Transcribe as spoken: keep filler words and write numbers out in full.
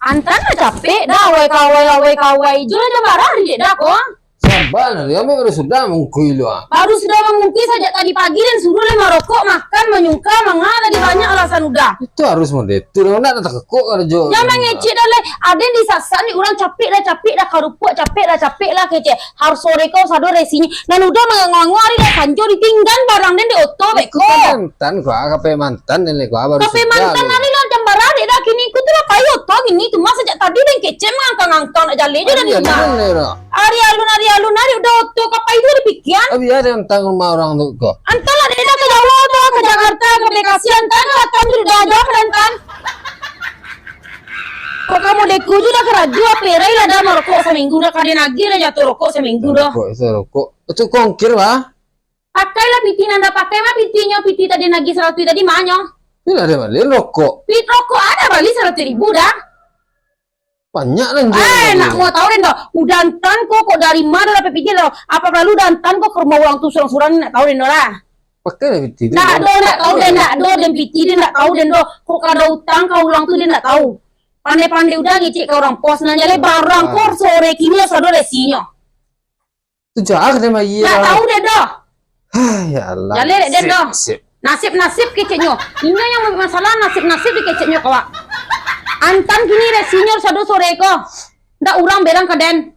Antan lah capek dah, awai ka awai, awai ka awai. Jo lah, jan barari dek dah ko. Sabar lah, ambo baru sudah mangkui lu ah. Baru sudah mangkui sajak tadi pagi, den suruah lai marokok, makan, manyungka, manga tadi banyak alasan udah. Itu harus model tu, dah nak takekok karajo. Jan mangecek dah lai. Aden disasak ni urang capek dah, capek dah, karupuak capek dah, capek lah kecek. Harus sore ko sado resinyo. Nan udah mangango-ango ari dah sanjo ditinggan barang den dek oto beko. Ikut kan mantan ko, ah, kape mantan den lai ko, ah, baru sudah. Kape mantan ari lah, jan barari dah kini. Ikut tu lah payo oto kini tu mah sajak tadi den kecek mangangkang-angkang nak jaleh jo dari rumah. Ari alun, ari alun, ari udah oto ka pai tu dipikian. Abi ada tantang rumah urang tu ko. Antan lah dek dah ka Jawa tu, ka Jakarta, ka Bekasi, antan lah, antan tu dah jauah dah antan. Kok kamu deku tu dah karajo, aperai lah dah marokok saminggu dah, ka den agiah lah jatuah rokok saminggu dah. Rokok, itu rokok. Itu kongkir, bah. Pakailah piti nan dah pakai mah pitinyo, piti tadi nagih saratuih tadi manyo. Ini ada bali rokok. Pit rokok ada bali saratuih ribu dah. Banyak lah. Eh, nak mau tahu den doh. Udah antan ko, kok dari mana dapek piti doh? Apa perlu udah antan ko ka rumah urang tu surang-surang ni, nak tahu den doh lah. Pakai lah piti tu. Ndak do, ndak tahu den, ndak do den piti den, ndak tahu den doh. Kok ka ado utang ka urang tu den ndak tahu. Pandai-pandai udah ngecek ka urang pos nan jaleh barang ko sore kini lah sado resinyo. Tu cak den bayia. Ndak tahu den doh. Hah, ya Allah. Jaleh dek den doh. Sip, sip. Nasib-nasib keceknyo. Inyo yang masalah nasib-nasib dikeceknyo kawak. Antan kini resinyo sado sore ko. Ndak urang berang ka den.